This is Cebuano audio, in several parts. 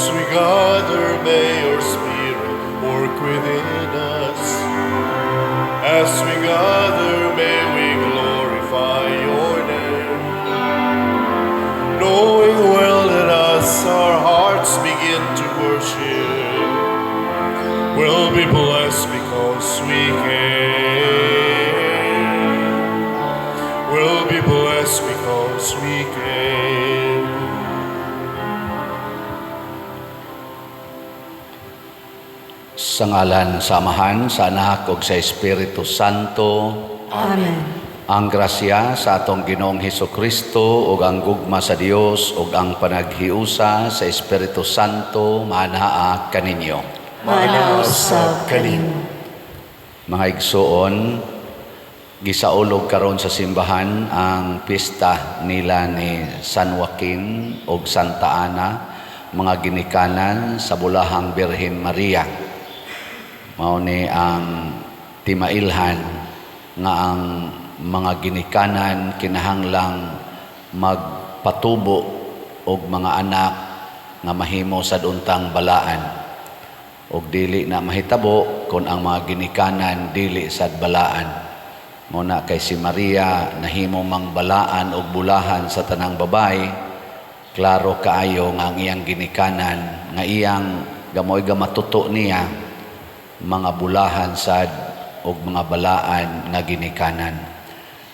As we gather, may your Spirit work within us. As we gather, may we glorify your name. Knowing well that as our hearts begin to worship, we'll be blessed because we came. We'll be blessed because we came. Sa ngalan sa Amahan, sa Anak ug sa Espiritu Santo. Amen. Ang grasya sa atong Ginoong Hesus Kristo ug ang gugma sa Dios ug ang panaghiusa sa Espiritu Santo maanaa kaninyo. Maanaa usab kanimo. Mga igsuon, gisaulog karon sa simbahan ang pista nila ni San Joaquin ug Santa Ana, mga ginikanan sa Bulahang Birhen Maria. Mao ni ang timailhan nga ang mga ginikanan kinahanglang magpatubo og mga anak nga mahimo sad untang balaan, og dili na mahitabo kung ang mga ginikanan dili sad balaan. Mao na kay si Maria nahimo mang balaan og bulahan sa tanang babae, klaro kaayo nga ang iyang ginikanan nga iyang gamoy gamatuto niya mga bulahan sad og mga balaan nga ginikanan.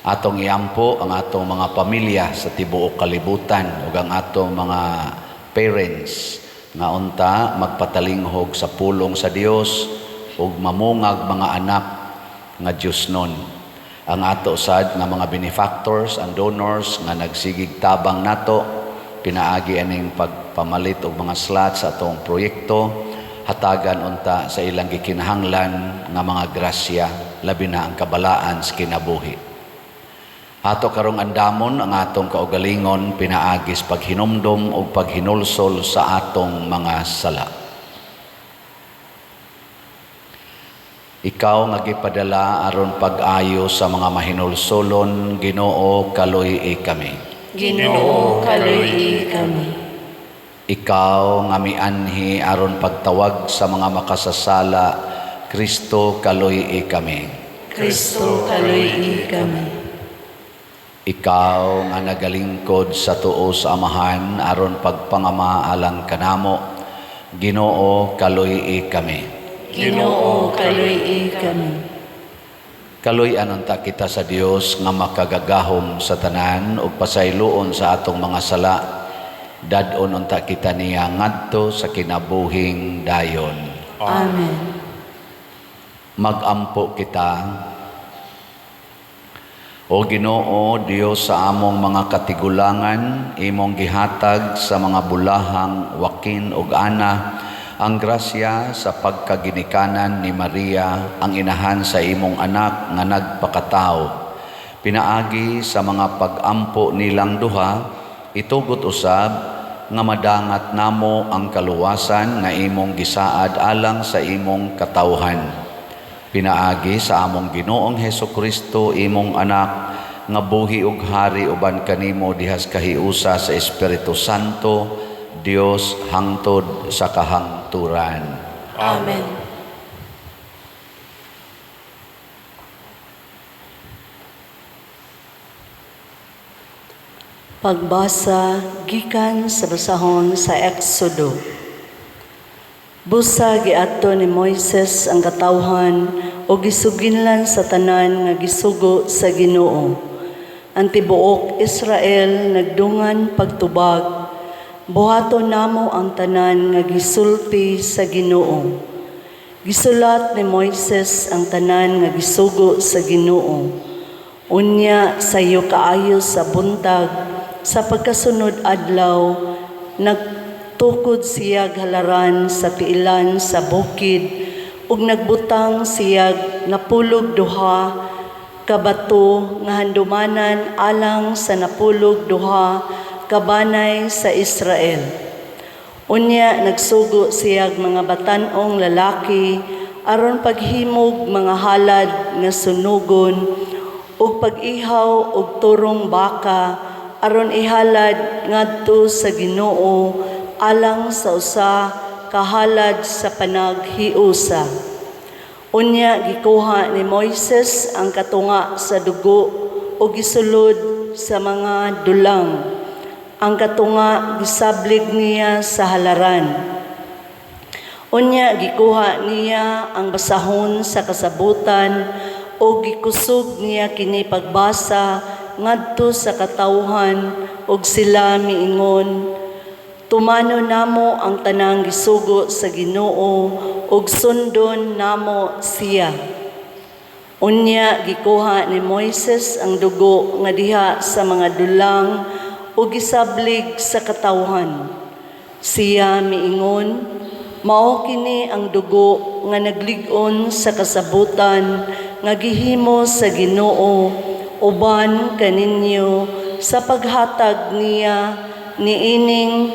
Atong iampo ang atong mga pamilya sa tibuok kalibutan ug ang atong mga parents nga unta magpatalinghog sa pulong sa Dios ug mamungag mga anak nga Diosnon. Ang ato sad nga mga benefactors and donors nga nagsigig tabang nato pinaagi aning pagpamalit og mga slots sa atong proyekto, hatagan unta sa ilang gikinahanglan nga mga grasya, labi na ang kabalaan sa kinabuhi. Ato karong andamon ang atong kaugalingon pinaagi sa paghinumdom ug paghinulsol sa atong mga sala. Ikaw nga gipadala aron pag-ayo sa mga mahinulsolon, Ginoo, kaluy-i kami. Ginoo, kaluy-i kami. Ikaw nga mianhi aron pagtawag sa mga makasasala, Kristo, kaluy-i kami. Kristo, kaluy-i kami. Ikaw nga nagalingkod sa tuo sa Amahan aron pagpangama alang kanamo, Ginoo, kaluy-i kami. Ginoo, kaluy-i kami. Kaluy-an unta kita sa Dios nga makagagahom sa tanan ug pasayloon sa atong mga sala. Dad-on unta kita niya ngadto sa kinabuhing dayon. Amen. Magampo kita. O Ginoo, Dios sa among mga katigulangan, imong gihatag sa mga bulahang Joaquin ug Ana ang grasya sa pagkaginikanan ni Maria, ang inahan sa imong anak nga nagpakatao. Pinaagi sa mga pag-ampo nilang duha, itugot usab nga madangat namo ang kaluwasan nga imong gisaad alang sa imong katawhan. Pinaagi sa among Ginoong Hesukristo, imong anak, nga buhi ug hari uban kanimo dihas kahiusa sa Espiritu Santo, Dios hangtod sa kahangturan. Amen. Pagbasa gikan sa basahon sa Exodo. Busa giadto ni Moises ang katawhan o gisuginlan sa tanan nga gisugo sa Ginoo. Ang tibuok Israel nagdungan pagtubag, buhaton namo ang tanan nga gisulti sa Ginoo. Gisulat ni Moises ang tanan nga gisugo sa Ginoo. Unya sayo kaayo sa buntag, sa pagkasunod adlaw, nagtukod siya halaran sa tiilan sa bukid, ug nagbutang siya 92 ka bato nga handumanan alang sa 92 ka banay sa Israel. Unya nagsugo siya mga batan-ong lalaki aron paghimog mga halad nga sunugon ug pag-ihaw og turong baka aron ihalad ngadto sa Ginoo alang sa usa ka halad sa panaghiusa. Unya gikuha ni Moises ang katunga sa dugo ug gisulod sa mga dulang. Ang katunga gisablig niya sa halaran. Unya gikuha niya ang basahon sa kasabutan ug gikusog niya kini pagbasa ngadto sa katawhan ug sila miingon, "Tumano namo ang tanang gisugo sa Ginoo ug sundon namo siya." Unya gikuha ni Moises ang dugo nga diha sa mga dulang ug gisablig sa katawhan. Siya miingon, "Mao kini ang dugo nga naglig-on sa kasabutan nga gihimo sa Ginoo uban kaninyo sa paghatag niya niining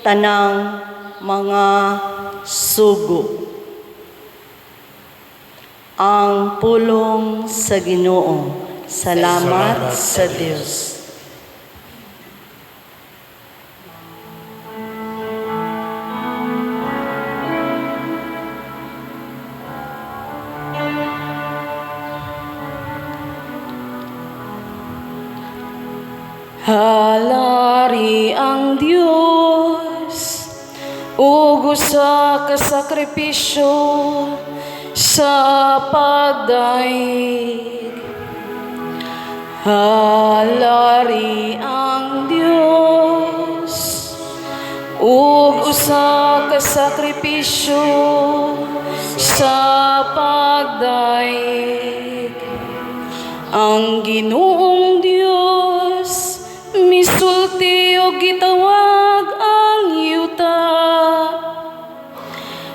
tanang mga sugo." Ang pulong sa Ginoo. Salamat sa Dios. Halari ang Dios ug usa ka sakripisyo sa pagdaig. Halari ang Dios ug usa ka sakripisyo sa pagdaig. Ang Ginoong Dios misulti og gitawag ang yuta.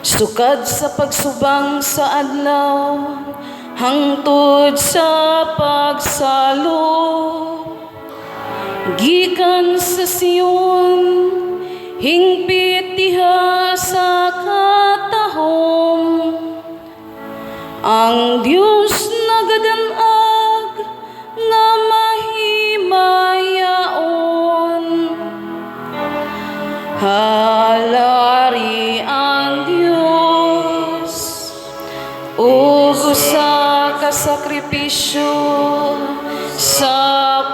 Sukad sa pagsubang sa adlaw hangtod sa pagsalop, gikan sa Sion, hingpit diha sa katahom, ang Dios nagadan-ag nga mahimayaon. Halari ang Dios ug usa ka sakripisyo sa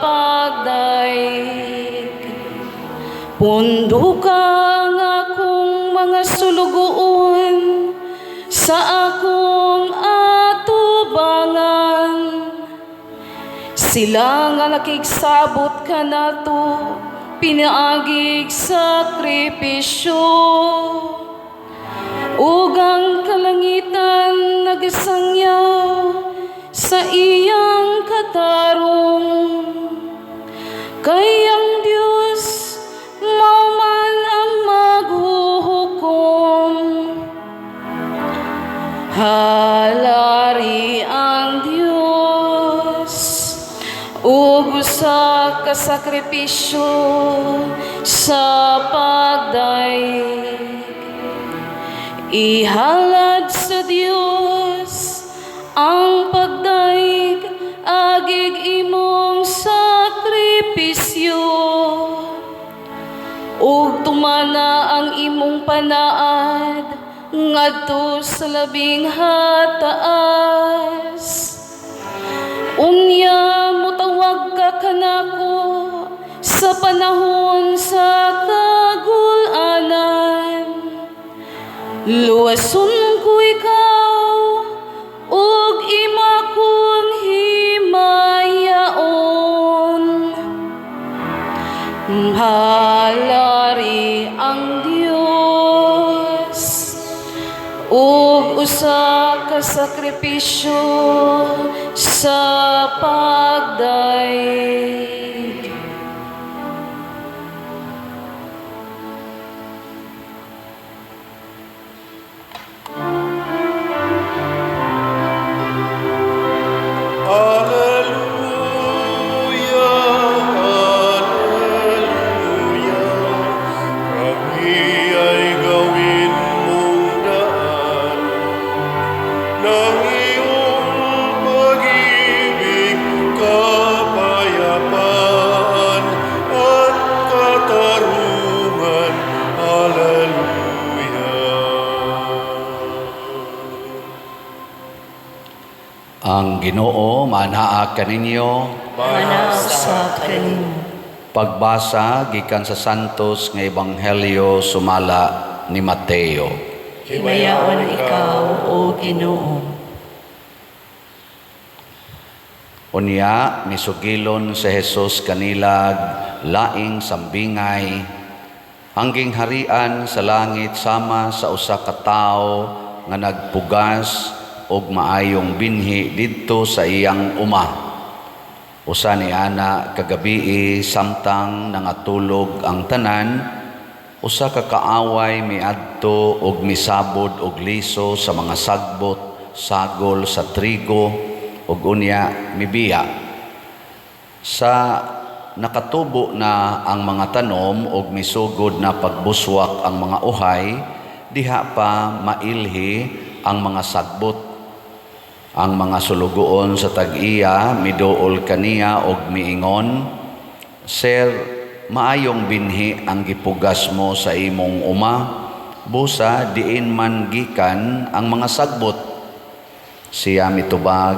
pagdaig. Punduka ang akong mga sulugoon sa akong atubangan. Sila nga nakigsabot kanato pinaagig sakripisyo. Ug ang kalangitan nagasangyaw sa iyang katarong. Kay ang Dios mao man ang maghuhukom. Halari ang Dios ug usa ka sakripisyo sa pagdaig. Ihalad sa Dios ang pagdaig agig imong sakripisyo. Ug tumana ang imong panaad ngadto sa labing hataas. Unya mutawag ka kanako sa panahon sa kagul-anan. Luwason ko ikaw ug imo akong himayaon. Halari ang Dios ug usa ka sakripisyo sa pagdaig. Alleluia, Alleluia, kami ay gawin mong daan ng iyong pag-ibig, kapayapaan. Ang Ginoo manaa kaninyo. Manaa usab kanimo. Pagbasa gikan sa Santos nga Ebanghelyo sumala ni Mateo. Himayaon ikaw, O Ginoo. Unya misugilon si Jesus kanilag laing sambingay ang gingharian sa langit sama sa usa ka tawo nga nagpugas og maayong binhi didto sa iyang uma. Usa ni ana kagabii, samtang nangatulog ang tanan, usa ka kaaway miadto og misabod og liso sa mga sagbot sagol sa trigo ug unya mibiya. Sa nakatubo na ang mga tanom og misugod na pagbuswak ang mga uhay, diha pa mailhi ang mga sagbot. Ang mga sulugoon sa tag-iya miduol kaniya og miingon, "Sir, maayong binhi ang gipugas mo sa imong uma, busa diin man gikan ang mga sagbot?" Siya mitubag,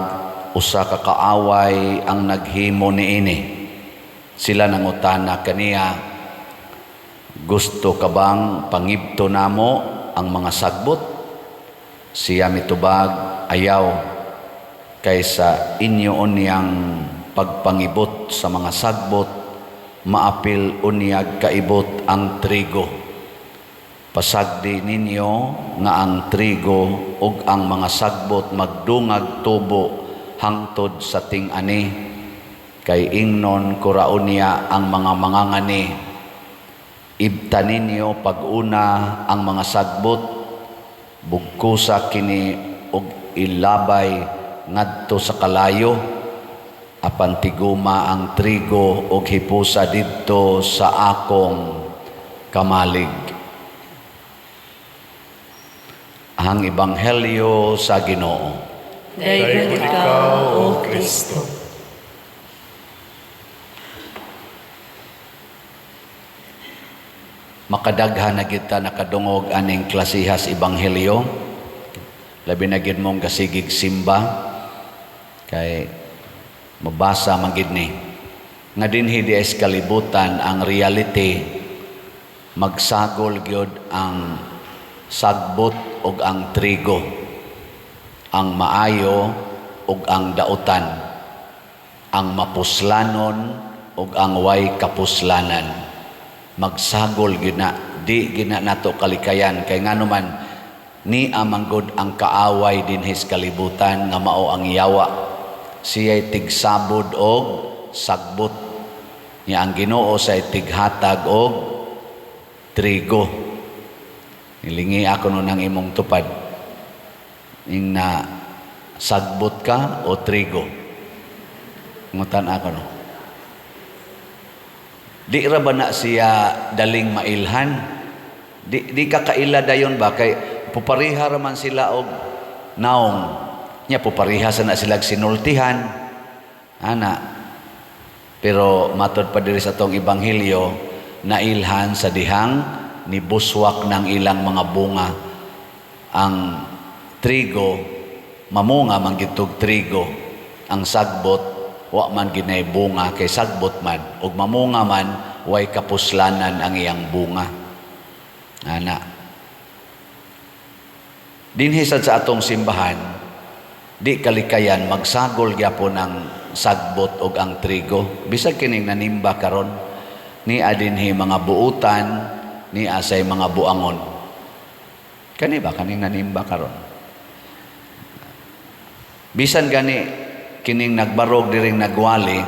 "Usa ka kaaway ang naghimo niini." Sila nangutana kaniya, "Gusto ka bang pangibto namo ang mga sagbot?" Siya mitubag, "Ayaw, kaysa inyo unyang pagpangibot sa mga sagbot, maapil unyag kaibot ang trigo. Pasagdi ninyo nga ang trigo ug ang mga sagbot magdungag tubo hangtod sa ting-ani, kay ingnon ko ra unya ang mga mangangani, 'Ibta ninyo pag-una ang mga sagbot, bugkosa kini og ilabay ngadto sa kalayo, apan tiguma ang trigo og hipusa didto sa akong kamalig." Ang Ebanghelyo sa Ginoo. Daygon ikaw, O Kristo. Makadaghan na kita nakadungog aning klasihas ebanghelyo. Labi na gid mong kasigig simba kay mabasa man gid ni nga dinhi di sa kalibutan ang reality, magsagol gyud ang sagbot ug ang trigo, ang maayo ug ang dautan, ang mapuslanon ug ang way kapuslanan. Magsagol gyud na, di gyud na nato kalikayan, kay ngano man ni amanggod ang kaaway dinhi sa kalibutan nga mao ang yawa. Siya'y tigsabod og sagbot, nya ang Ginoo say tighatag og trigo. Nilingi ako nun ang imong tupad, ing na sagbot ka o trigo. Ngutan ako no. Di ra ba na siya daling mailhan? Di ka kaila dayon ba kay pupariha ra man sila og naong. Nya pupariha sa na sila sinultihan. Ana. Pero matod pa diri sa atong ebanghelyo, nailhan sa dihang nibuswak ng ilang mga bunga. Ang trigo mamunga man gitog trigo. Ang sagbot wa man ginay bunga kay sagbot man, ug mamunga man way kapuslanan ang iyang bunga. Ana. Dinhi sad sa atong simbahan, di kalikayan magsagol gyapon ang sagbot ug ang trigo. Bisag kining nanimba karon, ni adinhi mga buutan, ni asay mga buangon. Kani ba kaning nanimba karon? Bisan gani kining nagbarog diring nagwali,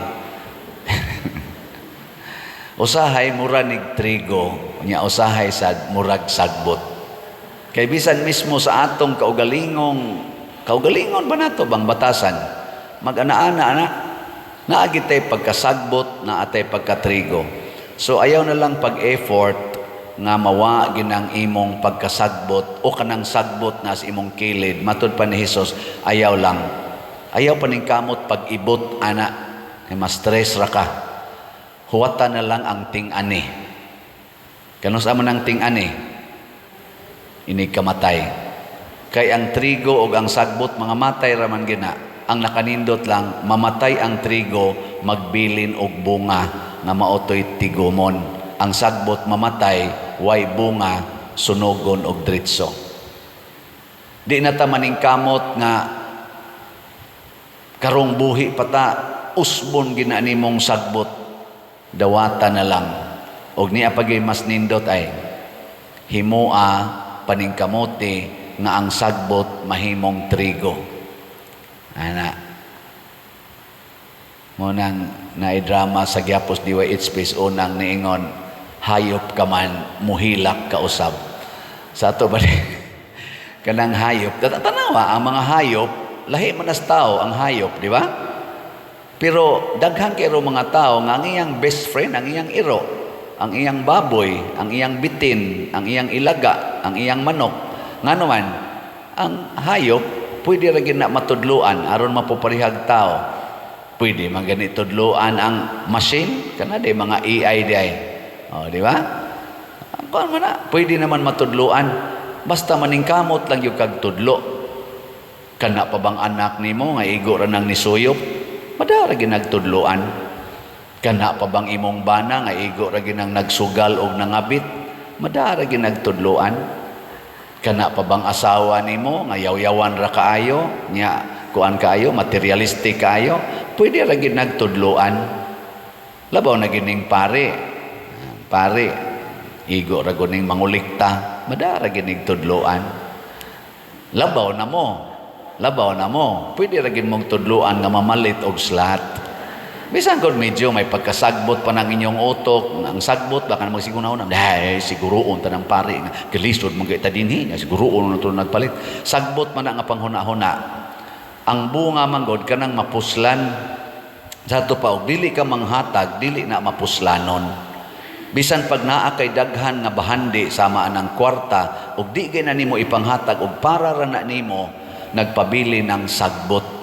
usahay mura nig trigo, nya usahay sad murag sagbot. Kay bisan mismo sa atong kaugalingon ba nato bang batasan, mag-ana-ana ana, naagi tay pagkasagbot, naatay pagkatrigo. So ayaw na lang pag-effort nga mawa ginang imong pagkasagbot o kanang sagbot na sa imong kilid. Matud pa ni Hesus, ayaw lang. Ayaw pa ning kamot pag-ibot ana, kay ma-stress ra ka. Huwata na lang ang ting-ani. Kanus-a man ang ting-ani? Ini kamatay. Kay ang trigo og ang sagbot mga matay ra man gina. Ang nakanindot lang, mamatay ang trigo, magbilin og bunga nga maotoy tigumon. Ang sagbot mamatay, way bunga, sunogon og dritso. Di na ta maningkamot nga karong buhi pa ta, usbon gina nimong sagbot, dawata na lang. Og niya pagay mas nindot ay himoa paningkamote nga ang sagbot mahimong trigo. Ana. Mo nang naidrama sa Gyapos DYHP unang niingon, "Hayop ka man, muhilak ka usab." Sa ato ba kanang hayop, tanawa ang mga hayop, lahi man as tao ang hayop, di ba? Pero daghan kay mga tao nga ang iyang best friend ang iyang iro, ang iyang baboy, ang iyang bitin, ang iyang ilaga, ang iyang manok. Ngano man, ang hayop pwede ra gyud na matudloan aron mapuparihag tao. Pwede man gani tudloan ang machine kana di mga AI di ay. Oh, di ba? Ang kuan man na, pwede naman matudloan basta maningkamot lang yung kag tudlo. Kana pa bang anak nimo nga igo ra nang nisuyop, madara ginagtudloan. Kana pa bang imong bana nga igo ra ginang nagsugal og nangabit, madara ginagtudloan. Kana pa bang asawa nimo nga yaw-yawan ra kaayo nya, kuan kaayo, materialistic kaayo, pwede ra gid nagtudloan. Labaw na gining pare, pare igo ra guning mangulikta, madara ginig tudloan. Labaw na mo, labaw na mo, pwede ra gid mong tudloan nga mamalit og slat. Bisan kung medyo may pagkasagbot pa ng inyong utok, ang sagbot baka na magsiguro na, "Dahil siguroon ta ng pare, nga kalisod man kay ta dinhi, nga siguroon na to nagpalit." Sagbot man na nga panghuna-huna. Ang bunga manggod kanang mapuslan. Sa ato pa, og dili ka manghatag, dili na mapuslanon. Bisan pag naa kay daghan nga bahandi sama anang kwarta, og di gay na nimo ipanghatag og para ra na nimo, nagpabili ng sagbot.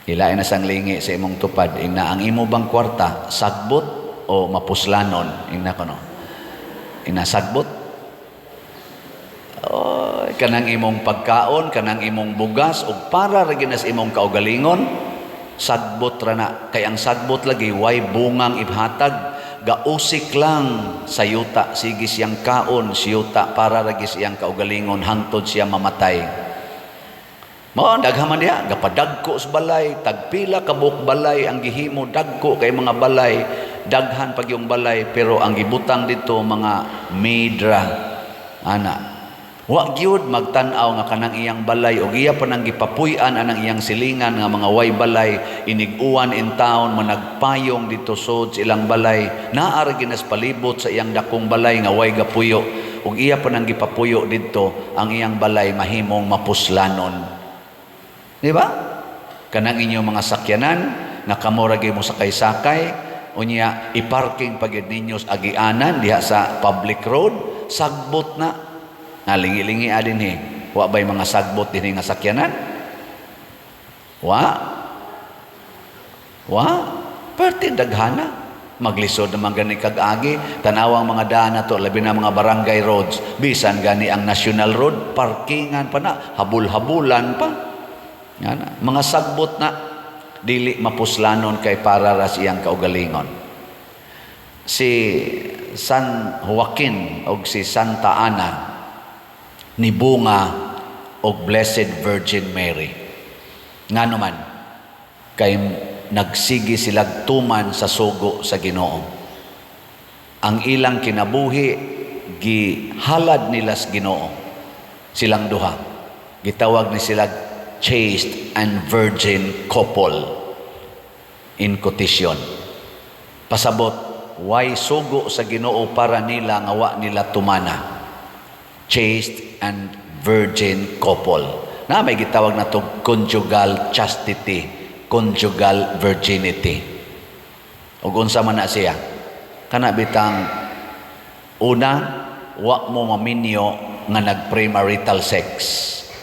Ilain na sang lingi sa imong tupad, ingna ang imo bang kwarta, sagbot o mapuslanon? Ingna kono. Ingna sagbot. Oh, kanang imong pagkaon, kanang imong bugas, og para ra gyud na sa imong kaugalingon, sagbot ra na. Kay ang sagbot lagi way bungang ihatag, gausik lang sa yuta, sige siyang kaon sa yuta para ra gyud siyang kaugalingon hangtod siya mamatay. Mao ang daghan man diha, gapadagko sa balay, tagpila ka buok balay ang gihimo, dagko kay mga balay, daghan pag yung balay, pero ang gibutang dito mga medra ana. Wa gyud magtan-aw nga kanang iyang balay og iya pa nang gipapuy-an anang iyang silingan nga mga way balay, inig-uwan in town, managpayong dito sod sa ilang balay, naa ra ginas palibot sa iyang dakong balay nga way gapuyo og iya pa nang gipapuyo didto, ang iyang balay mahimong mapuslanon. Di ba? Kanang inyong mga sakyanan nga kamo ra gyud mo sakay-sakay, unya i-parking pa gyud ninyo sa agianan diha sa public road, sagbot na. Nalingi-lingi adin he. Wa ba'y mga sagbot dinhi nga sakyanan? Wa? Wa? Perti daghana. Maglisod naman gani kag agi, tanawang mga daan na to, labi na mga barangay roads, bisan gani ang national road, parkingan pa na, habul-habulan pa. Nga na, mga sagbot na, dili mapuslanon kay para ra siyang kaugalingon. Si San Joaquin og si Santa Ana nibunga og Blessed Virgin Mary. Ngano man, kay nagsige silag tuman sa sugo sa Ginoo. Ang ilang kinabuhi gihalad nila sa Ginoo. Silang duha. Gitawag ni sila chaste and virgin couple in quotation. Pasabot, way sugo sa Ginoo para nila nga wa nila tumana. Chaste and virgin couple. Na may gitawag na to conjugal chastity, conjugal virginity. Ug unsa man na siya? Kana bitang una, wa mo maminyo nga nag-premarital sex.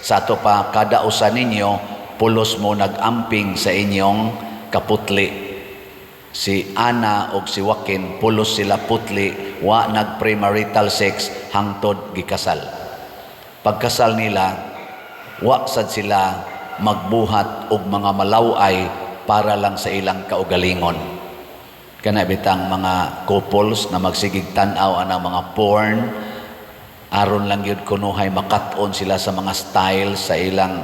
Sa ato pa, kada usa ninyo pulos mo nag-amping sa inyong kaputli. Si Ana og si Joaquin pulos sila putli, wa nag-premarital sex hangtod gikasal. Pagkasal nila, wa sad sila magbuhat og mga malaw-ay para lang sa ilang kaugalingon. Kana bitang mga couples na magsigig tan-aw anang mga porn aron lang gyud kunuhay makat-on sila sa mga style sa ilang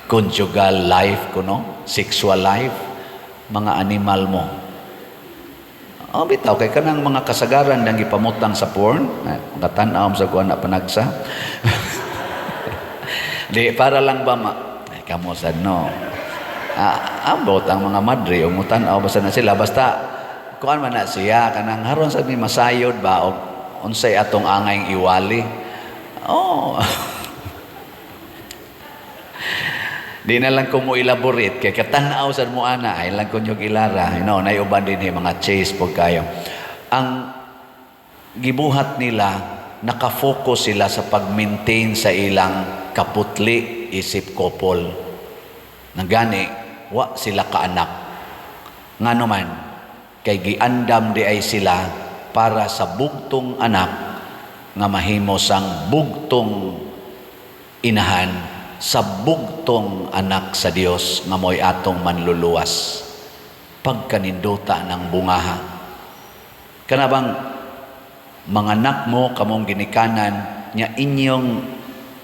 conjugal life kuno, sexual life, mga animal mo. Oh, bitaw kay kanang mga kasagaran nang gipamutang sa porn, eh, makatan-aw sa kuan na panagsa. Di para lang ba ma ay, kamo sad no. Ah, ambot ang mga madre o mutan-aw basta na sila, basta kuan man na siya kanang haron sa mi masayod ba og unsay atong angay iwali. Oh. Di na lang ko mo elaborate kay katanaw sad mo ana ay lang ko nyog ilara. Nay uban din mga chase pug kayo. Ang gibuhat nila, nakafocus sila sa pag-maintain sa ilang kaputli isip couple. Nagani wa sila kaanak. Ngano man kay giandam di ay sila para sa bugtong anak nga mahimo sang bugtong inahan sa bugtong anak sa Dios nga mo'y atong manluluwas. Pagkaninduta ng bungaha. Kana bang mga anak mo kamong ginikanan nya inyong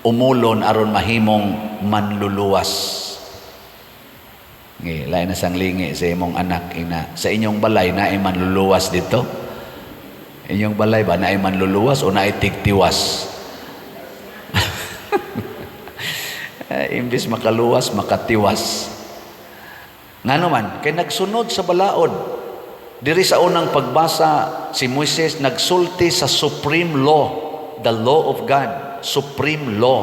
umulon aron mahimong manluluwas. Ngi, lain na sang lingi sa imong anak ina. Sa inyong balay naay manluluwas dito? Inyong balay ba naay manluluwas o naay tigtiwas? Imbis makaluwas, makatiwas. Ngano man, kay nagsunod sa balaod. Diri sa unang pagbasa, si Moises nagsulti sa supreme law, the law of God, supreme law.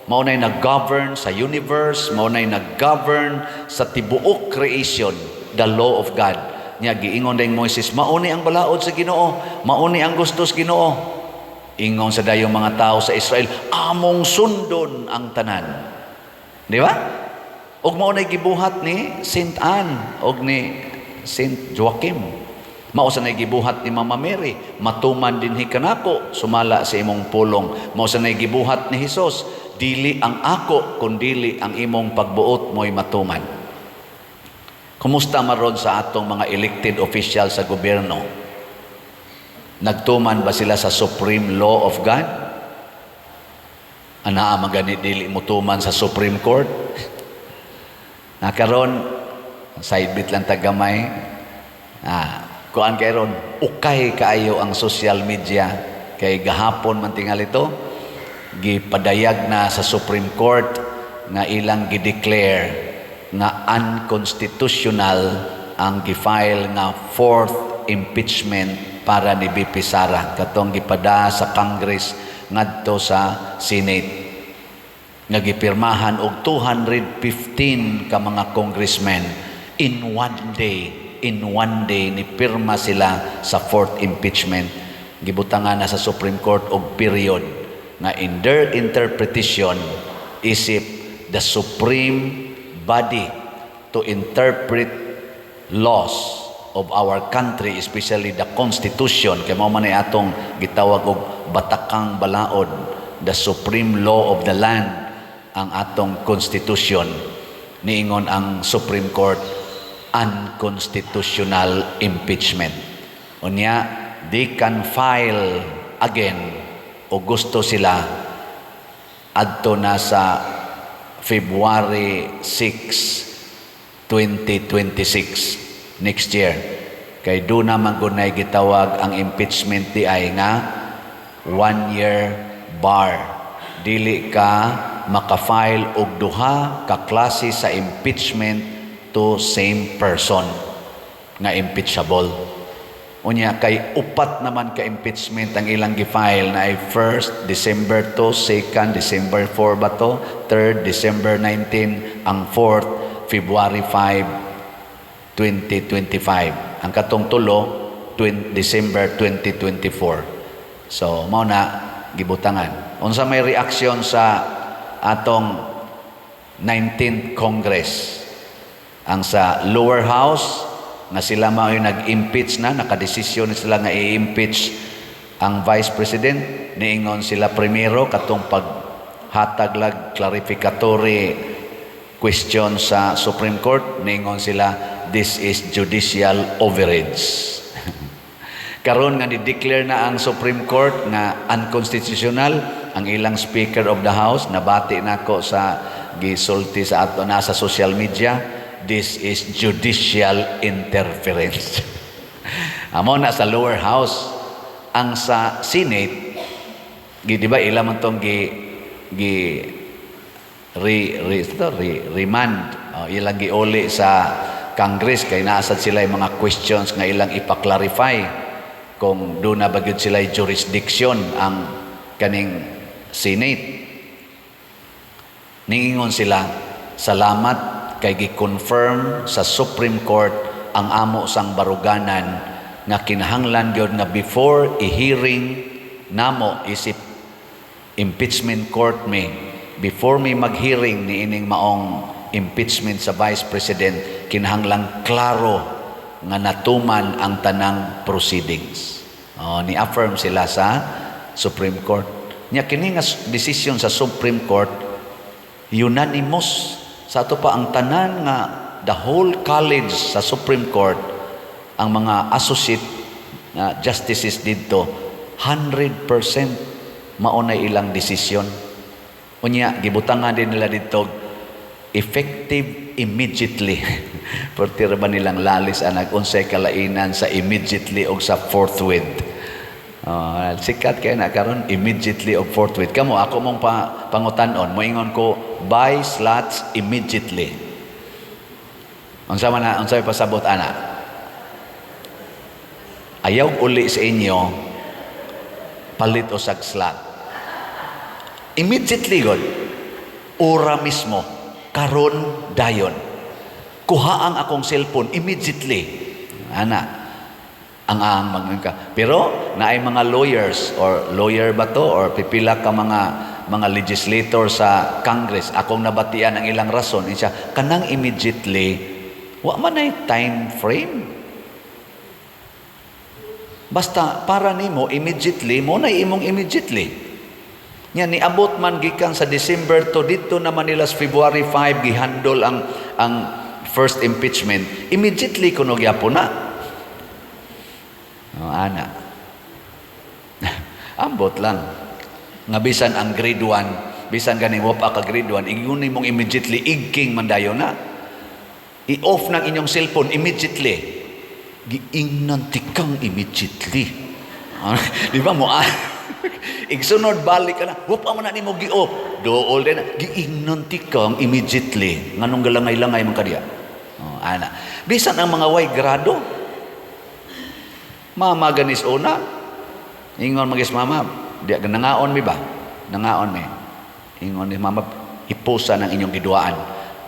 Mao nay nag-govern sa universe, mao nay nag-govern sa tibuok creation, the law of God. Nya giingon dayong Moises, mauni ang balaod sa Ginoo, mauni ang gusto sa Ginoo. Ingon sa dayong mga tao sa Israel, among sundon ang tanan. Di ba? Og mao nay gibuhat ni Saint Anne og ni Saint Joachim. Mao sa nay gibuhat ni Mama Mary, matuman dinhi kanako sumala sa imong pulong. Mao sa nay gibuhat ni Hesus, dili ang ako kundili ang imong pagbuot mo'y matuman. Kumusta maron sa atong mga elected official sa gobyerno? Nagtuman ba sila sa supreme law of God? Anaa magani dili motuman sa Supreme Court? Nakaron side bit lang tagamay. Kuan kay ron, ukay kaayo ang social media kay gahapon man tingali ito gipadayag na sa Supreme Court nga ilang gideclare nga unconstitutional ang gifile nga fourth impeachment para ni BP Sara katong gipada sa Congress ngadto sa Senate nga gipirmahan og 215 ka mga congressmen in one day. In one day ni pirma sila sa fourth impeachment. Gibutangan na sa Supreme Court og period nga in their interpretation isip the supreme body to interpret laws of our country, especially the Constitution, kay mao man ay atong gitawag og batakang balaod, the supreme law of the land, ang atong Constitution. Niingon ang Supreme Court, unconstitutional impeachment. Unya, they can file again o gusto sila adto na sa February 6, 2026, next year, kay do na man gunay gitawag ang impeachment di ay nga one year bar, dili ka makafile og duha ka klase sa impeachment to same person nga impeachable. Unya kay upat naman ka impeachment ang ilang gi-file na ay first December 2, second December 4 ba to, third December 19, ang fourth February 5, 2025. Ang katong tulo 20, December 2024. So mao na gibutangan. Unsa may reaksyon sa atong 19th Congress? Ang sa lower house nga sila mao yung nag-impeach na, nakadesisyon na sila nga i-impeach ang Vice President, niingon sila primero katong paghatag lag clarificatory question sa Supreme Court, ningon sila, "This is judicial overreach." Karon nga ni-declare na ang Supreme Court nga unconstitutional ang ilang Speaker of the House, nabati nako sa gisulti sa ato na sa social media, "This is judicial interference." Amo na sa lower house. Ang sa Senate, gi, di ba ila man tong gi gi re, re, ito, re, remand, oh, ilang giuli sa Congress kay naasad sila yung mga questions nga ilang ipa-clarify kung duna ba gyud sila jurisdiction ang kaning Senate. Niingon sila, "Salamat kay gi-confirm sa Supreme Court ang amo sang baruganan nga kinahanglan gyud nga before i-hearing namo isip impeachment court mi, before mi mag-hearing ni ining maong impeachment sa Vice President, kinahanglang klaro nga natuman ang tanang proceedings." Oh, ni affirm sila sa Supreme Court. Nya kini nga decision sa Supreme Court, unanimous. Sa ato pa ang tanan nga the whole college sa Supreme Court, ang mga associate justices didto, 100% mao na ilang desisyon. Unya gibutangan din nila didto, "Effective immediately." Perti ra ba nilang lalis anag unsay kalainan sa immediately og sa forthwith? Oh, sikat kay na karon, immediately og forthwith. Kamo, ako mong pangutan-on, moingon ko, "Buy slots immediately." Unsa man na, unsay pasabot ana? Ayaw uli sa inyo, palit usag slot. Immediately god. Ora mismo, karon dayon. Kuha ang akong cellphone immediately. Ana, ang mag ka. Pero naay mga lawyers or lawyer ba to or pipila ka mga legislator sa Congress, akong nabatian ang ilang rason siya kanang immediately, wa man ay time frame. Basta para nimo immediately, mo na imong immediately. Nya niabot man gikan sa December to dito na Manila sa February 5 gihandol ang first impeachment, immediately kuno gyapon na. Oh, ana. Ambot lang. Nga bisan ang grade 1, bisan gani wa pa ka grade 1, ingon mong immediately, igking man dayon na. I-off ng inyong cellphone immediately. Giingnan tikang immediately. Di ba mo ah? Igsunod balik ka na, wa pa man na nimo gi-off. Dool din na, giingnan tikang immediately. Nganong galangay-langay man kadiya? Oh, ana. Bisan ang mga way grado, mama ganis una. Ingon magis mama, di nangaon mi ba? Nangaon mi. Ingon ni mama, hipusa ng inyong giduaan.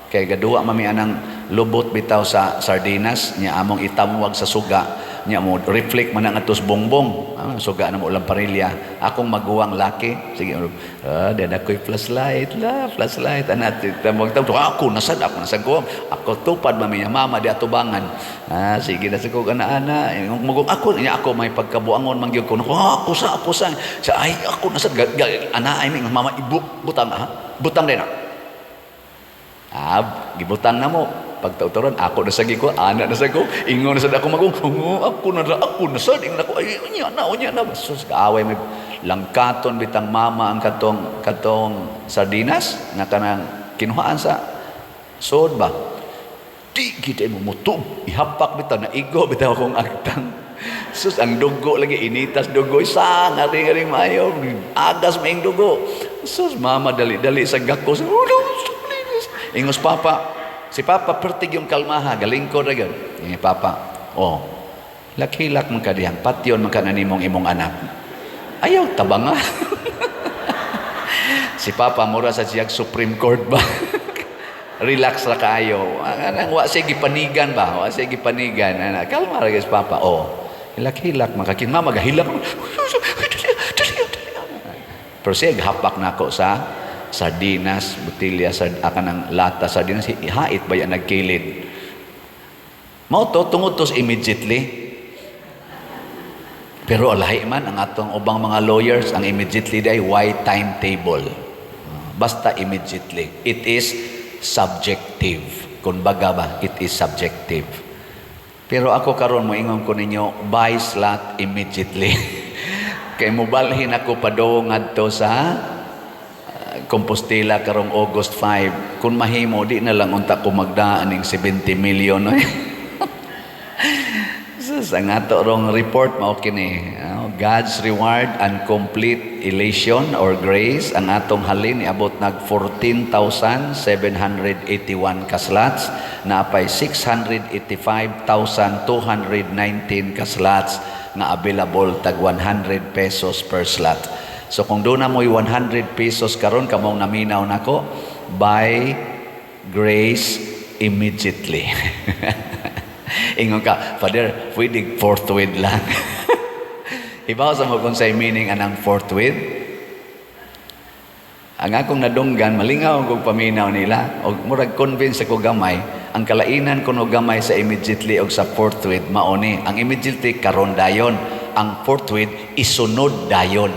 Kay gaduwa mami anang lubot bitaw sa sardinas, nya among itamwag sa suga, nya mo reflect man ang atos bongbong. Ah, suga na mo ulang parilya. Akong maguwang laki, sige, ah, di na ko'y flashlight la, flashlight. Ana, tamwag tamwag, ako nasad ko, ako tupad mami niya, mama di atubangan. Ah, sige na sa ko ana ana, magug ako niya ako may pagkabuangon man gyud ko. Ako sa, sa ay ako nasad ana ay mama ibu butang ha, butang din. Ah, gibutang na mo. Pagtautoran, ako na sagi ko, ana na sa ko, ingon na sad ako magong, ako na sad, ingon ako, ay, unya na, unya na. Sus, kaaway may langkaton bitang mama ang katong sardinas, nga kanang kinuhaan sa sod ba. Di gid mo mutub, ihapak bitaw, naigo bitaw akong agtang. Sus, ang dugo lagi, initas dugo, isang, aring-aring maayo, agas maing dugo. Sus, mama, dali-dali sa gakos. Oh, no, ingos papa, si papa pertig yung kalmaha, galing ko na yun. Ingos papa, oh, lakhilak man ka diyang, patyon man ka na nimong imong anak. Ayaw, tabanga. Si papa, mura sa siyag Supreme Court ba? Relax ra kaayo. Anang wa siya gipanigan ba? Wa siya gipanigan. Ana, kalma ra guys papa. Oh, hilak-hilak man ka. Mama gahilak. Pero siya hapak nako sa sardinas, botelya, sa akan ng lata sardinas, hait ba yan nagkilid? Mao to, tungod to sa immediately. Pero alahi man ang atong ubang mga lawyers, ang immediately day why timetable. Basta immediately. It is subjective. Kung baga ba, it is subjective. Pero ako karon, moingon ko ninyo, buy slot immediately. Kay mobalhin ako padung ngadto sa Compostela karong August 5. Kung mahimo, di na lang unta ko magdaan ning 70 million. No? Sus, ang ato rong report mao kini, God's reward and complete elation or grace. Ang atong halin niabot nag 14,781 ka slots, naapay 685,219 ka slots nga available, tag 100 pesos per slot. So kung duna mo'y 100 pesos karon, kamong naminaw nako, buy grace immediately. Ingon ka, "Father, pwede forthwith lang?" Hibaw sa mo kung say meaning anang forthwith? Ang akong nadunggan, malingaw kong paminaw nila, og murag convince ako gamay, ang kalainan kuno gamay sa immediately og sa forthwith mao ni. Ang immediately, karon dayon. Ang forthwith, isunod dayon.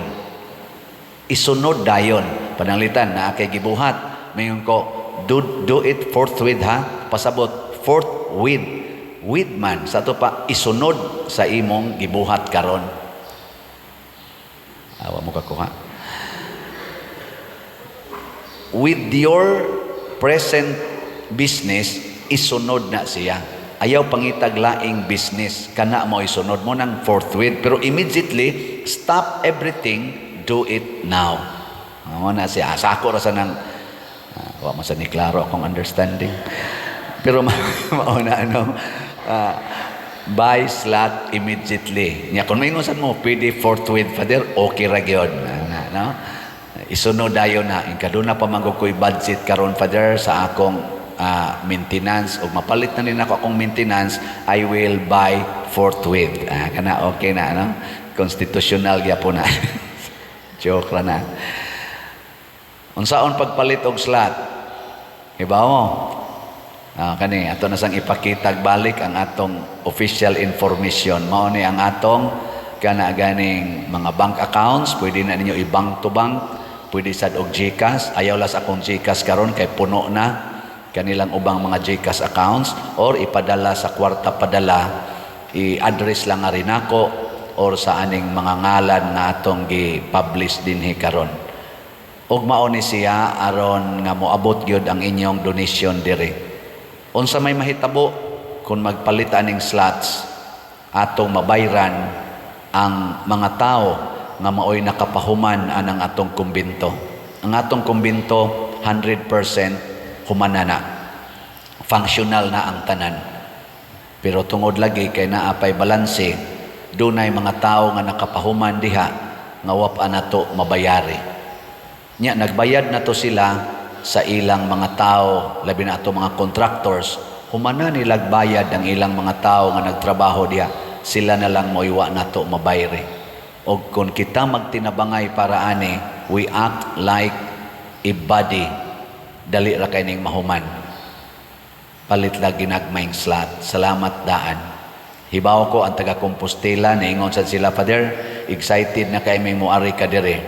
Isunod dayon. Pananglitan, naa kay gibuhat. Mayon ko, Do it forthwith ha." Pasabot, forthwith. With man, sa ato pa, isunod sa imong gibuhat karon. Awa mo kakuha. With your present business, isunod na siya. Ayaw pangitag laing business, kana mo isunod mo ng forthwith. Pero immediately, stop everything, do it now. Mao na siya. Sa ako ra sa nang, wa man sa ni klaro akong understanding. Pero mao na ano, buy slot immediately. Nya kung maingon sad mo, "Pwede forthwith, Father?" okay ra gyud. Na, no? Isunod dayon na. Kaduna pa man ko'y budget karon, Father, sa akong maintenance o mapalit na din ako akong maintenance, I will buy forthwith. Kana okay na, no? Constitutional gyapon na. Joke ra na. Unsaon pagpalit og slot? Iba mo? Kani ato na sang ipakitag balik ang atong official information. Mao ni ang atong kana ganing mga bank accounts, pwede na ninyo i-bank to bank, pwede sad og GCash. Ayaw las akong GCash karon kay puno na kanilang ubang mga GCash accounts, or ipadala sa Kwarta Padala, i-address lang nga rin ako or sa aning mga ngalan nga atong gi-publish dinhi karon. Ug mao ni siya aron nga moabot gyud ang inyong donation diri. Unsa may mahitabo kung magpalit aning slots? Atong mabayran ang mga tao nga maoy nakapahuman anang atong kumbinto. Ang atong kumbinto, 100% humana na. Functional na ang tanan. Pero tungod lagi kay naa pay balanse, dunay mga tao nga nakapahuman diha nga wa pa nato mabayari. Nya nagbayad na to sila sa ilang mga tao, labi na ato mga contractors, humana nilag bayad ang ilang mga tao nga nagtrabaho diha, sila na lang mo'y wa nato mabayri. Og kung kita magtinabangay para ani, we act like a body, dali ra kay ning mahuman. Palit lang ginagmayng slot. Salamat daan. Hibaw ko ang taga Compostela, niingon sad sila, "Father, excited na kay may muari ka dire."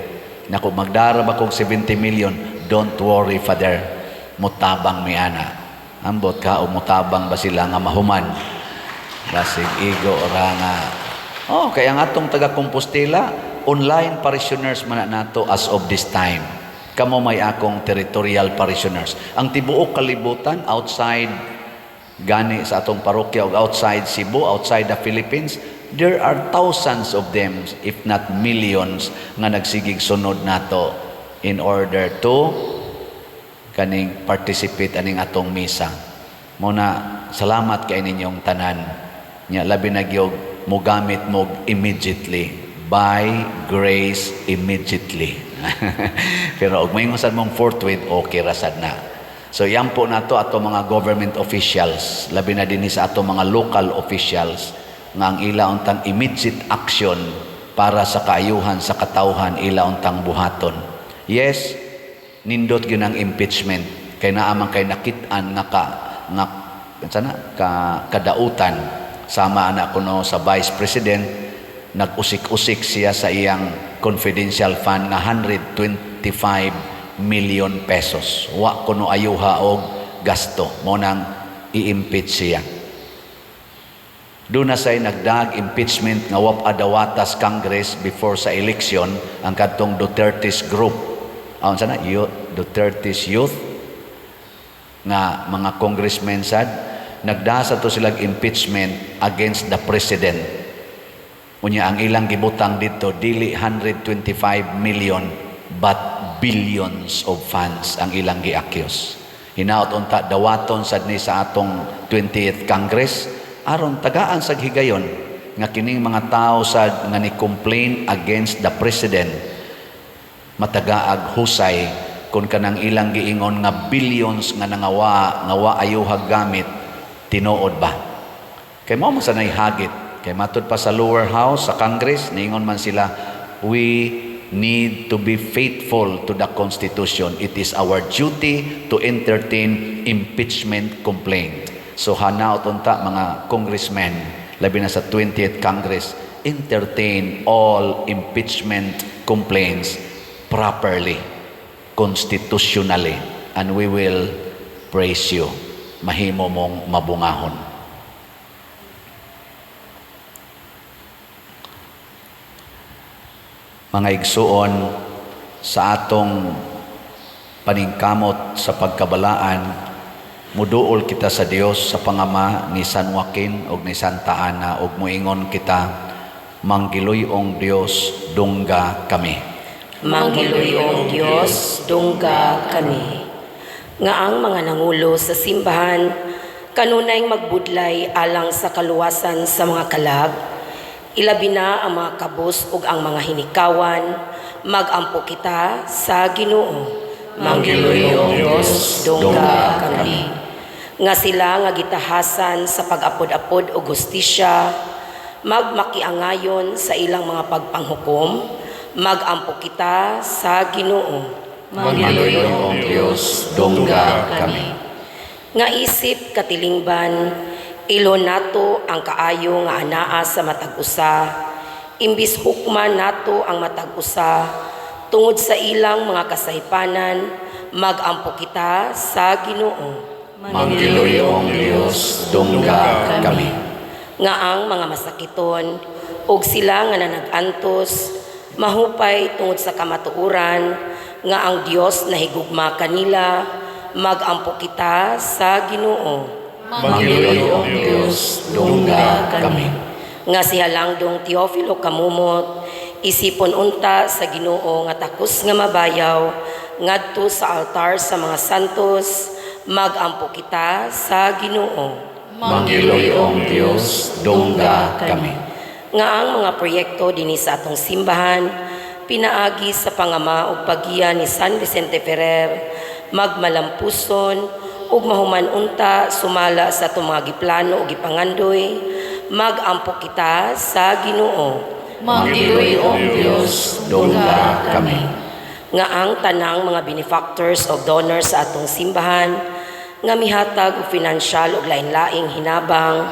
Naku, magdara ba kog 70 million? "Don't worry, Father. Mutabang mi ana." Ambot ka o mutabang ba sila nga mahuman? Basig igo ra nga. Oh, kaya ang atong taga Compostela, online parishioners man na nato as of this time. Kamo may akong territorial parishioners. Ang tibuok kalibutan outside gani sa atong parokya o outside Cebu, outside the Philippines, there are thousands of them, if not millions, nga nagsigig sunod nato in order to kaning participate aning atong misa. Muna, salamat kay ninyong tanan. Nya labi na gyud mogamit mo immediately. Buy grace immediately. Pero og moingon sad mong forthwith, okay ra sad na. So yan po nato ato mga government officials, labi na dinhi sa ato mga local officials, nga ang ila untang immediate action para sa kaayuhan sa katawhan, ila untang buhaton. Yes, nindot gyud ang impeachment kay naa man kay nakit-an nga ka nga sana ka kadautan, sama ana kuno sa vice president, nag-usik-usik siya sa iyang confidential fund nga 125 million pesos. Wa kuno ayuha og gasto. Mao nang i-impeach siya. Duna say nagdag impeachment nga wa pa dawata sa Congress before sa election, ang kadtong Duterte's group. Aon sana youth, Duterte's youth nga mga congressmen sad, nagdasa to sila impeachment against the president. Unya ang ilang gibutang dito dili 125 million but billions of funds ang ilang gi-accuse. Hinaot unta dawaton sad ni sa atong 20th Congress aron tagaan sa higayon nga kining mga tao sad nga ni complain against the president matagaag husay kung kanang ilang giingon nga billions nga nangawa nga wa ayuhag gamit, tinuod ba. Kay mao man sanay hagit. Kay matud pa sa lower house sa Congress, niingon man sila, "We need to be faithful to the Constitution. It is our duty to entertain impeachment complaint." So hanaot unta mga congressmen, labi na sa 20th Congress, entertain all impeachment complaints properly, constitutionally, and we will praise you. Mahimo mong mabungahon. Mga igsuon, sa atong paningkamot sa pagkabalaan, muduol kita sa Dios sa pangama ni San Joaquin ug ni Santa Ana ug muingon kita, Manggiluyong Dios, dungga kami. Manggiluyong Dios, dungga kami. Nga ang mga nangulo sa simbahan kanunay magbudlay alang sa kaluwasan sa mga kalag, ilabi na ang mga kabus ug ang mga hinikawan, magampo kita sa Ginoo. Manggiluyong Dios, dungga kami. Nga sila nga gitahasan sa pag-apod-apod og hustisya, magmakiangayon sa ilang mga pagpanghukom, magampo kita sa Ginoo. Manggiluyong Dios, dungga kami. Nga isip katilingban, ilo nato ang kaayo nga anaa sa matag usa, imbis hukman nato ang matag usa tungod sa ilang mga kasaypanan, magampo kita sa Ginoo. Manggiluyong Dios, dungga kami. Nga ang mga masakiton ug sila nga nanag-antos mahupay tungod sa kamatuoran nga ang Dios nahigugma kanila, magampo kita sa Ginoo. Manggiluyong Dios, dungga kami. Nga si Halangdong Teofilo Camomot isipon unta sa Ginoo nga takos nga mabayaw ngadto sa altar sa mga santos, magampo kita sa Ginoo. Manggiluyong Dios, dungga kami. Nga ang mga proyekto dinhi sa atong simbahan pinaagi sa pangama ug paggiya ni San Vicente Ferrer magmalampuson ug mahuman unta sumala sa atong mga giplano ug gipangandoy, magampo kita sa Ginoo. Manggiluyong Dios, dungga kami. Nga ang tanang mga benefactors o donors sa atong simbahan nga mihatag og financial ug lain-laing hinabang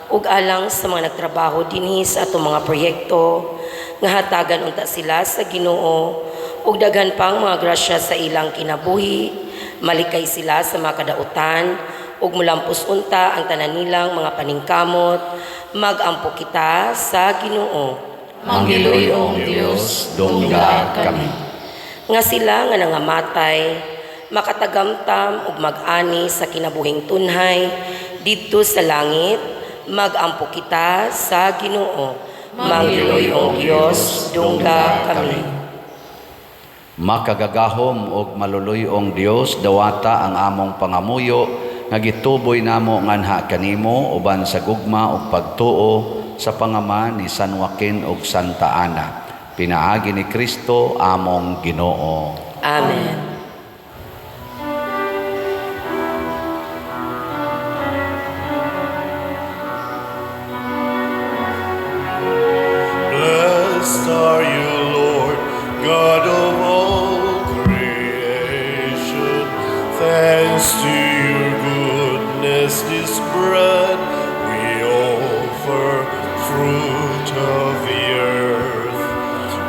ug alang sa mga nagtrabaho dinhi sa atong mga proyekto, nga hatagan unta sila sa Ginoo ug daghan pang mga grasya sa ilang kinabuhi, malikay sila sa mga kadautan ug mulampos unta ang tanan nilang mga paningkamot, magampo kita sa Ginoo. Manggiluyong Dios, dungga kami. Nga sila nga nangamatay makatagamtam ug mag-ani sa kinabuhing tunhay didto sa langit, magampo kita sa Ginoo. Manggiluyong Dios, dungga kami. Makagagahom og maluluyong Dios, dawata ang among pangamuyo nga gituboy namo nganha kanimo uban sa gugma ug pagtuo sa pangama ni San Joaquin ug Santa Ana. Pinaagi ni Kristo among Ginoo. Amen. Blessed are you, Lord, God of all creation. Thanks to your goodness, this bread we offer, fruit of the earth,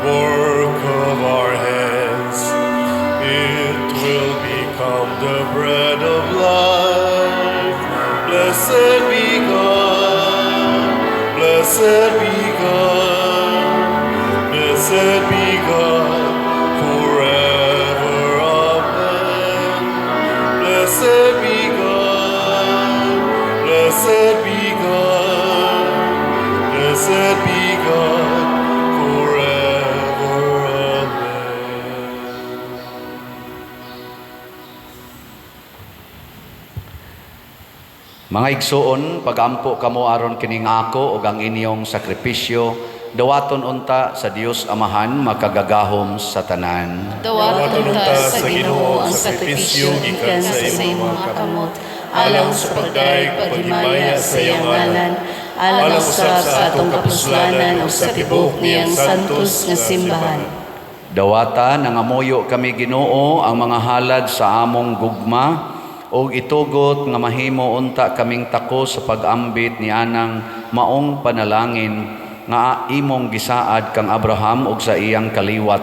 work of our hands. It will become the bread of life. Blessed be God, blessed be God, blessed be God forever. Amen. Blessed be God, blessed be God, blessed be God forever. Amen. Mga igsuon, pagampo kamo aron kining ako ug ang inyong sakripisyo, dawaton unta sa Dios Amahan makagagahom sa tanan. Dawaton unta sa Ginoo ang sakripisyo gikan sa imong mga kamot, alang sa pagdayeg paghimaya sa iyang ngalan, alang usab sa atong kapuslanan ug sa tibuok niyang santos nga simbahan. Dawata nangamuyo kami Ginoo ang mga halad sa among gugma ug itugot nga mahimo unta kaming tako sa pag-ambit ni anang maong panalangin nga imong gisaad kang Abraham ug sa iyang kaliwat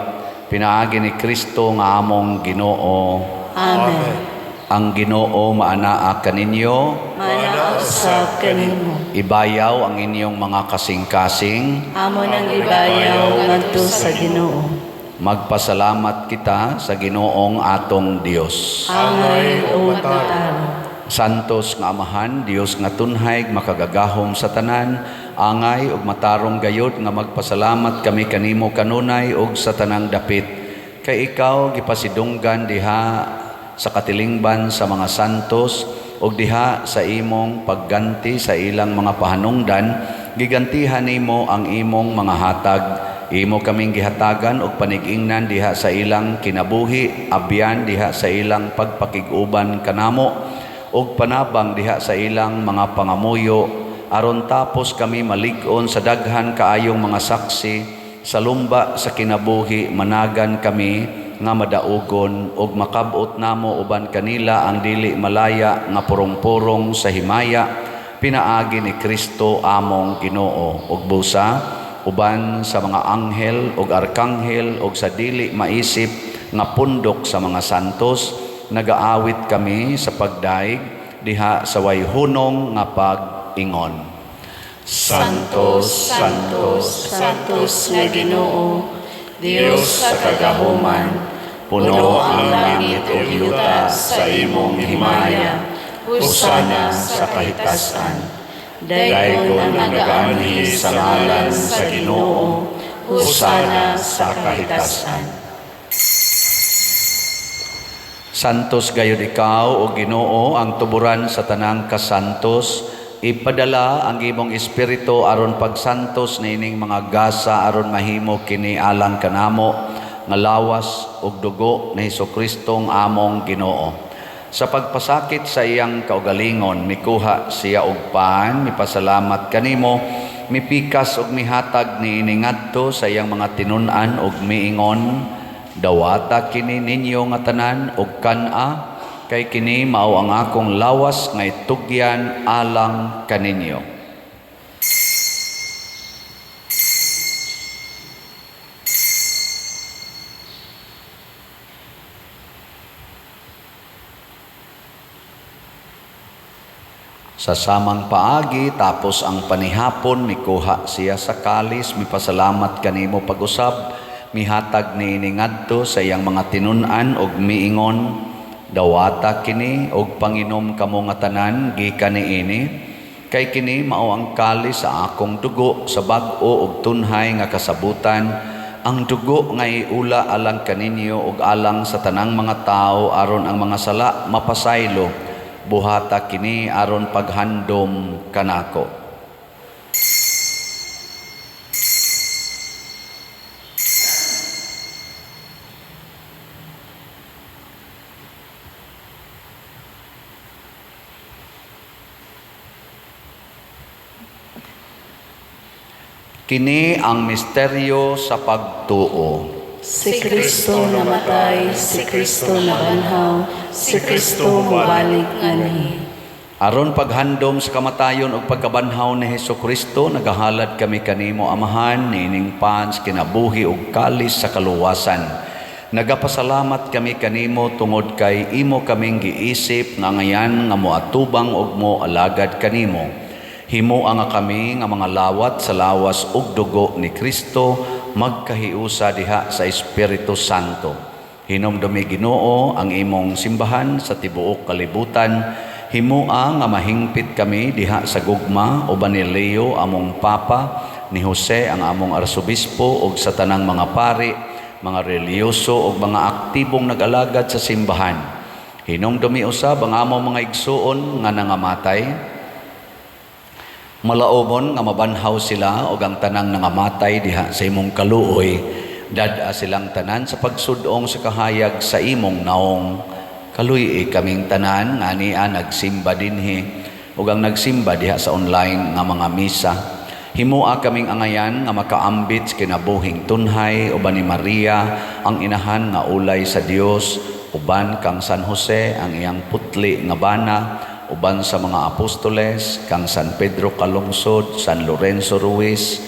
pinaagi ni Kristo nga among Ginoo. Amen. Ang Ginoo maanaa kaninyo, Maanaa usab kanimo. Ibayaw ang inyong mga kasing-kasing. Amo nang ibayaw ngadto sa Ginoo. Magpasalamat kita sa Ginoong atong Dios. Angay o matarong. Santos nga Amahan, Dios nga tunhay, makagagahom sa tanan, angay ug matarong gayod nga magpasalamat kami kanimo kanunay ug sa tanang dapit. Kay ikaw gipasidunggan diha sa katilingban sa mga santos ug diha sa imong pagganti sa ilang mga pahanungdan, gigantihan nimo ang imong mga hatag. Imo kaming gihatagan og panig-ingnan diha sa ilang kinabuhi, abyan diha sa ilang pagpakig-uban kanamo ug panabang diha sa ilang mga pangamuyo, aron tapos kami malig-on sa daghan kaayong mga saksi sa lumba sa kinabuhi, managan kami nga madaugon ug makab-ot namo uban kanila ang dili malaya nga purong-purong sa himaya, pinaagi ni Kristo among Ginoo. Ug busa uban sa mga anghel ug arkanghel ug sa dili maisip nga pundok sa mga santos, nagaawit kami sa pagdaig diha sa way hunong nga pag-ingon. Santos, Santos, Santos nga Ginoo, Dios sa kagahuman, puno ang langit ug yuta sa imong himaya. Hosana sa kahitasan. Daygon ang nagaanhi sa ngalan sa Ginoo. Hosana sa kahitasan. Santos gayud ikaw, o Ginoo, ang tuburan sa tanang kasantos. Ipadala ang imong espiritu aron pagsantos niining mga gasa aron mahimo kini alang kanamo nga lawas ug dugo ni Hesus-Kristong among Ginoo. Sa pagpasakit sa iyang kaugalingon, mikuha siya og pan, mipasalamat kanimo, mipikas ug mihatag niini ngadto sa iyang mga tinun-an ug miingon: "Dawata kini ninyo nga tanan ug kan-a, kay kini mao ang akong lawas nga itugyan alang kaninyo." Sa samang paagi, tapos ang panihapon, mikuha siya sa kalis, mipasalamat kanimo pag-usab, mihatag niini ngadto sa iyang mga tinun-an ug miingon: "Dawata kini ug panginom kamo nga tanan gikan niini, kay kini mao ang kalis sa akong dugo sa bag-o ug tunhay nga kasabutan, ang dugo nga iula alang kaninyo ug alang sa tanang mga tawo aron ang mga sala mapasaylo. Buhata kini aron paghandom kanako." Kini ang misteryo sa pagtuo. Si Kristo namatay, si Kristo nabanhaw, si Kristo mobalik nganhi. Aron paghandom sa kamatayon ug pagkabanhaw ni Hesus Kristo, nagahalad kami kanimo, Amahan, niining pan sa kinabuhi ug kalis sa kaluwasan. Nagapasalamat kami kanimo tungod kay imo kaming giisip nga angayan nga moatubang og mo alagad kanimo. Himoa nga kami nga mga lawat sa lawas ug dugo ni Kristo magkahiusa diha sa Espiritu Santo. Hinumdumi, Ginoo, ang imong simbahan sa tibuok kalibutan. Himoa nga mahingpit kami diha sa gugma uban ni Leo among Papa, ni Jose ang among arsobispo ug sa tanang mga pari, mga relihiyoso ug mga aktibong nag-alagad sa simbahan. Hinumdumi usab ang among mga igsuon nga nangamatay. Malaumon nga mabanhaw sila ug ang tanang nangamatay diha sa imong kaluoy. Dad-a silang tanan sa pagsud-ong sa kahayag sa imong naong. Kaluy-i kaming tanan nga ania nagsimba dinhi ug ang nagsimba diha sa online nga mga misa. Himoa kaming angayan nga makaambit sa kinabuhing tunhay uban ni Maria ang inahan nga ulay sa Dios, uban kang San Jose ang iyang putli nga bana, uban sa mga apostoles, kang San Pedro Calungsod, San Lorenzo Ruiz,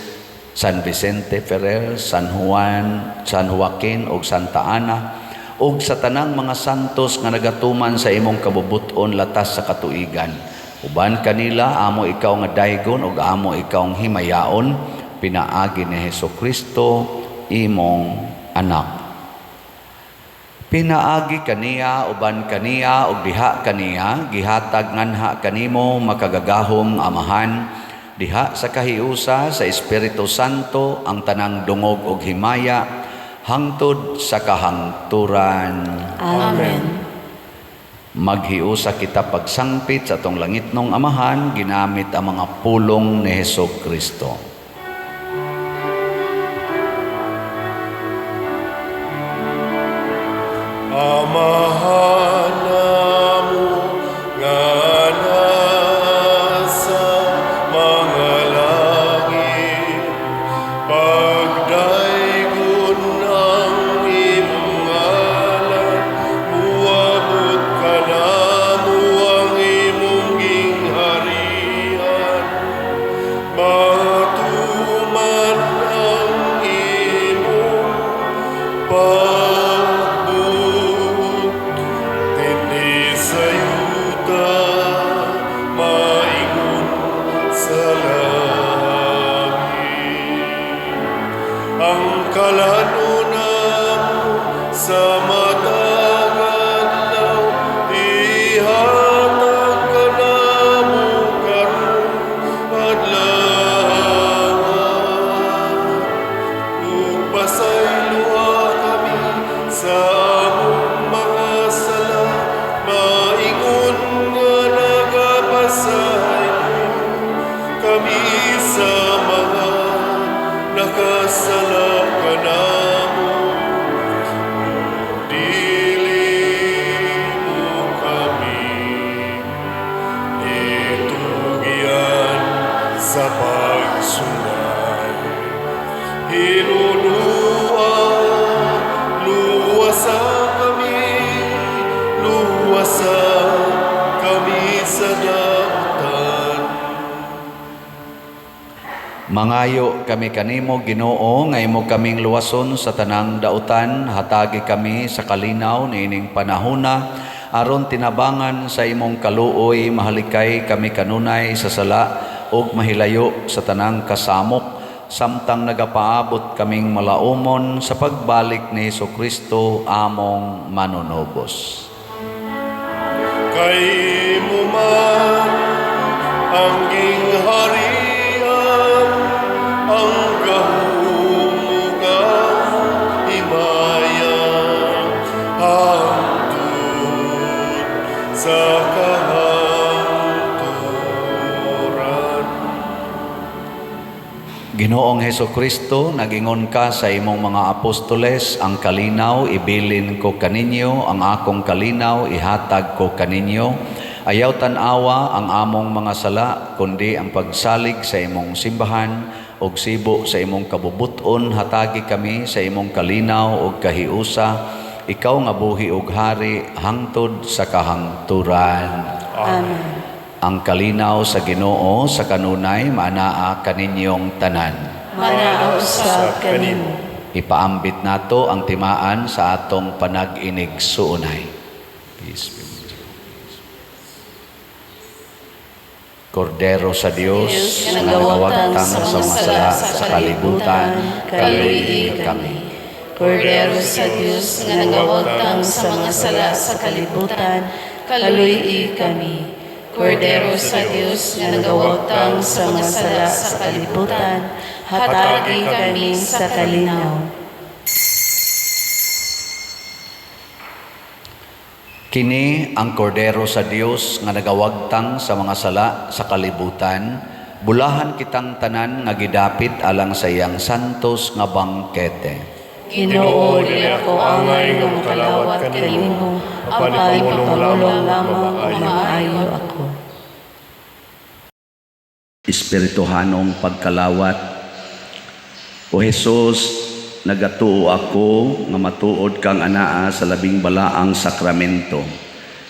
San Vicente Ferrer, San Juan, San Joaquin ug Santa Ana, ug sa tanang mga santos nga nagatuman sa imong kabubut-on latas sa katuigan. Uban kanila amo ikaw nga daygon ug amo ikaw nga himayaon pinaagi ni Hesus Kristo imong anak. Pinaagi kaniya, uban kaniya ug diha kaniya, gihatag nganha kanimo, makagagahom Amahan, diha sa kahiusa sa Espiritu Santo ang tanang dungog ug himaya hangtod sa kahangturan. Amen. Maghiusa kita pagsangpit sa atong langitnong Amahan ginamit ang mga pulong ni Hesus Kristo. Amahan namo nga nasa mga langit, pagdaygon ang imong ngalan, muabot kanamo ang imong gingharian, matuman ang imong pagbuot dinhi sa yuta maingon sa langit. Ang kalan-on namo sa matag adlaw ihatag kanamo karong adlaw. Ug pasayloa kami sa among mga sala, maingon nga nagapasaylo kami sa mga nakasala kanamo. Dili mo kami itugyan sa pagsulay. Hinunua, luwasa kami, luwasa kami sa dautan. Mangayo kami kanimo, Ginoo, nga imo kaming luwason sa tanang dautan. Hatagi kami sa kalinaw niining panahona aron tinabangan sa imong kaluoy mahalikay kami kanunay sa sala ug mahilayo sa tanang kasamok samtang nagapaabot kaming malaumon sa pagbalik ni Hesus Kristo among manunubos. Kay imo man ang gingharian, ang gahom ug ang himaya, hangtod sa kahangturan. Ginoong Heso Kristo, nagingon ka sa imong mga apostoles, "Ang kalinaw ibilin ko kaninyo, ang akong kalinaw ihatag ko kaninyo." Ayaw tan-awa ang among mga sala, kundi ang pagsalig sa imong simbahan ug sibo sa imong kabubut-on, hatagi kami sa imong kalinaw ug kahiusa, ikaw nga buhi ug hari hangtod sa kahangturan. Amen. Ang kalinaw sa Ginoo sa kanunay maanaa kaninyong tanan. Manaa usab kanimo. Ipaambit nato ang timaan sa atong panag-inigsuonay. Peace be with you. Kordero sa Dios nga nga nagawagtang nagawagtang sa mga sala sa kalibutan, kaluy kami. Kordero sa Dios nga nagawagtang sa mga sala sa kalibutan, kaluy kami. Kordero sa Dios nga nagawagtang sa mga sala sa kalibutan, hatagi kami sa kalinaw. Kini ang kordero sa Dios nga nagawagtang sa mga sala sa kalibutan, bulahan kitang tanan nga gidapit alang sa iyang santos nga bangkete. Ginoo, dili ako angay nga mokalawat kanimo, apan ipamulong lamang ug maayo ako. Espirituhanong pagkalawat. O Hesus, nagatuo ako nga matuod kang anaa sa labing balaang sakramento.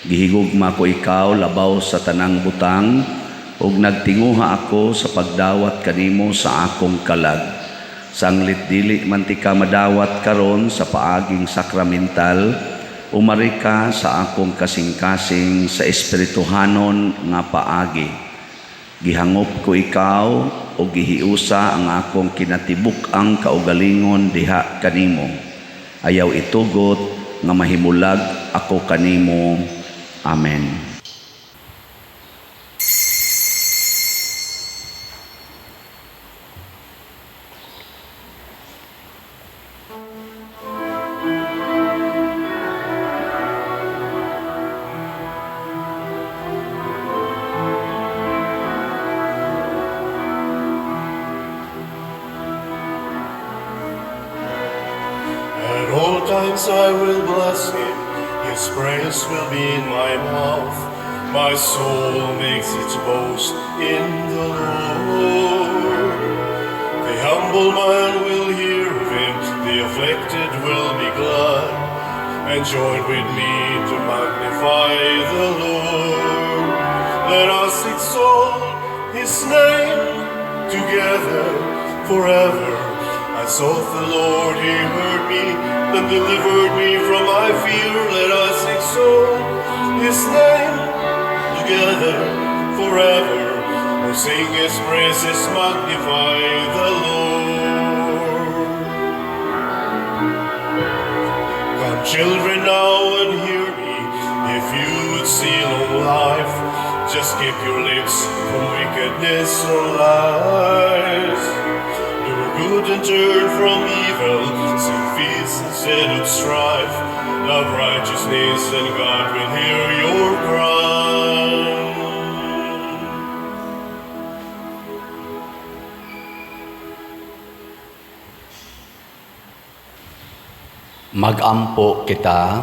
Gihigugma ko ikaw labaw sa tanang butang ug nagtinguha ako sa pagdawat kanimo sa akong kalag. Sanglit dili man ti ka madawat karon sa paaging sakramental, umari ka sa akong kasing-kasing sa espirituhanon nga paagi. Gihangop ko ikaw o gihiusa ang akong kinatibuk-ang kaugalingon diha kanimo. Ayaw itugot nga mahimulag ako kanimo. Amen. At all times I will bless him, his praise will be in my mouth. My soul makes its boast in the Lord. The humble man will hear of him, the afflicted will be glad, and join with me to magnify the Lord. Let us exalt his name together forever. I sought the Lord, he heard me and delivered me from my fear. Let us exalt his name together forever. Oh, sing his praises, magnify the Lord. Come, children, now and hear me. If you would see long life, just keep your lips from wickedness or lies. Do good and turn from evil. Seek peace instead of strife. Love righteousness, and God will hear your cry. Magampo kita.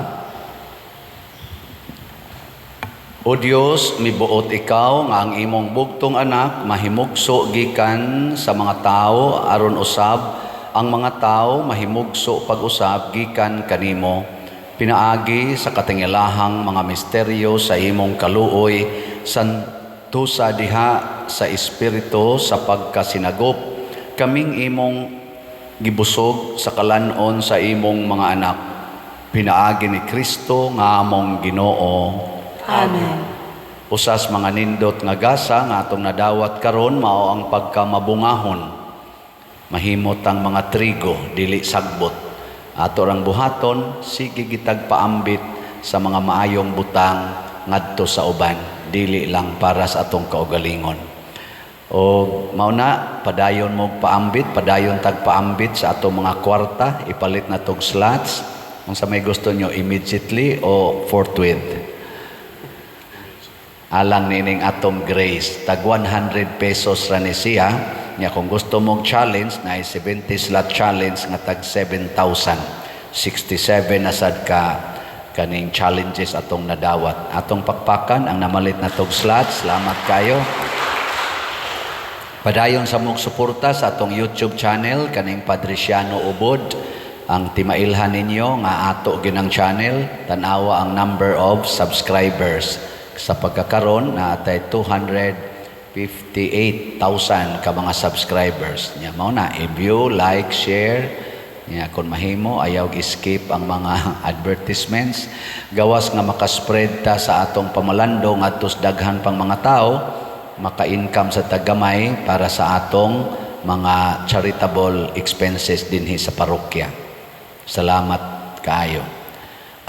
O Dios, mibuot ikaw nga ang imong bugtong anak mahimugso gikan sa mga tawo aron usab ang mga tawo mahimugso pag-usab gikan kanimo pinaagi sa katingilahang mga misteryo sa imong kaluoy santusa diha sa espiritu sa pagkasinagop kaming imong gibusog sa kalanon sa imong mga anak pinaagi ni Kristo nga among Ginoo. Amen. Usas mga nindot nga gasa nga atong nadawat karon mao ang pagkamabungahon. Mahimot ang mga trigo dili sagbot. Ato rang buhaton sige gitag paambit sa mga maayong butang ngadto sa uban dili lang para sa atong kaugalingon. O mao na padayon mo paambit, padayon tag paambit sa atong mga kwarta, ipalit na tog slots. Kung sa may gusto nyo immediately o forthwith. Alang nining atong grace, tag 100 pesos ra ni siya. Nya kung gusto mong challenge, na 70 slot challenge nga tag 7,000. 67 na sad ka kaning challenges atong nadawat. Atong pakpakan ang namalit na tog slots. Salamat kayo. Padayon sa mong suporta sa atong YouTube channel kaning Padriciano Ubod. Ang timailhan ninyo nga ato ginang channel, tan-awa ang number of subscribers. Sa pagkakaron na atay 258,000 ka mga subscribers. Nya mao na i-view, like, share. Ya, kung mahimo, ayaw skip ang mga advertisements. Gawas nga makaspread ta sa atong pamalandong atos daghan pang mga tao, maka-income sa tagamay para sa atong mga charitable expenses dinhi sa parokya. Salamat kaayo.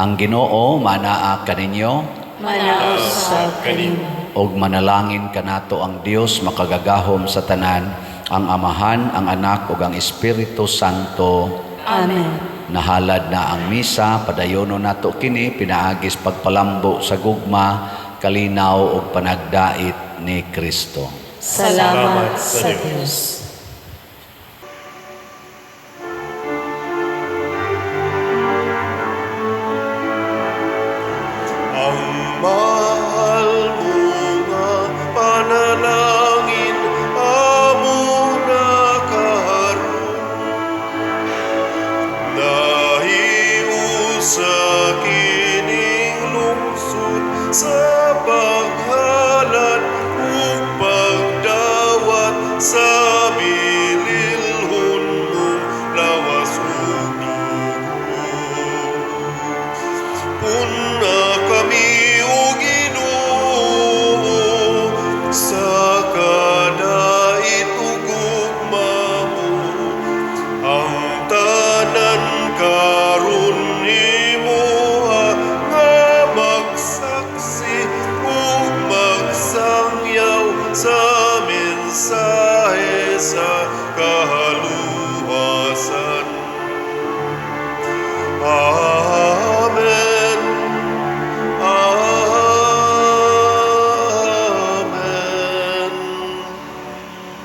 Ang Ginoo manaa kaninyo. Manaa usab kanimo. Og manalangin kanato ang Dios makagagahom sa tanan, ang Amahan, ang Anak ug ang Espiritu Santo. Amen. Nahalad na ang misa, padayono nato kini pinaagis pagpalambo sa gugma, kalinaw ug panagdait ni Kristo. Salamat sa Dios. Ang